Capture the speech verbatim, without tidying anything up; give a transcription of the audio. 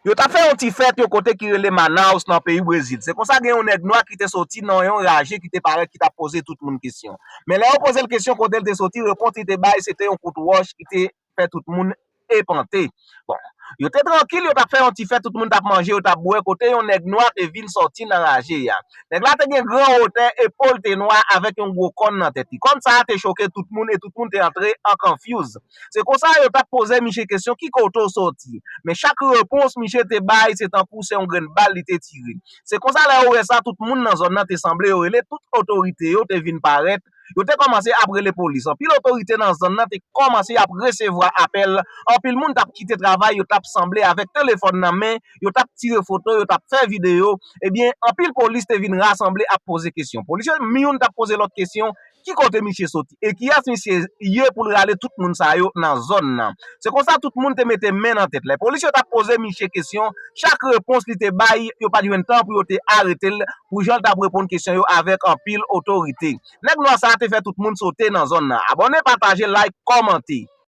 Yo t ap fè yon ti fèt yon kote ki rele Manaus nan peyi Brezil. Se konsa gen yon nèg nwa ki te soti nan yon raje ki te parèt ki t ap poze tout moun kesyon. Men lè yo poze l kesyon kote l te soti, repons li te bay se te yon kout wòch ki te fè tout moun epante. Bon, yo te trankil, yo t ap fè yon ti fèt, tout moun t ap manje, yo t ap bwè, kote yon nèg nwa te vin sòti nan raje a. Nèg la te gen gran wotè, epòl te nwa avèk yon gwo kòn nan tèt li. Kòn sa a te choke tout moun e tout moun te antre an confuse. Se konsa yo t ap poze misye kesyon ki kote w sòti. Men chak repons misye te bay se tankou se yon grenn bal li te tire. Se konsa lè yo wè sa, tout moun nan zòn nan te sanble yo rele tout otorite yo te vin parèt. Yo te kòmanse ap rele polis. Anpil otorite nan zòn nan te kòmanse ap resevwa apèl. Anpil moun t ap kite travay, yo t ap sanble avèk telefòn nan men, yo t ap tire foto, yo t ap fè videyo. Ebyen, anpil polis te vin rasanble ap poze kesyon. Polis yo, youn t ap poze lòt kesyon, ki kote misye soti? E kiyès misye ye pou l rale tout moun sa yo nan zòn nan? Se konsa tout moun te mete men nan tèt. Lè polis yo t ap poze misye kesyon, chak repons li te bay, yo pa t jwenn tan pou yo te arete l, pou jan l t ap reponn kesyon yo avèk anpil otorite. Nèg nwa sa a te fè tout moun sote nan zòn nan. Abòne, pataje, like, kòmante.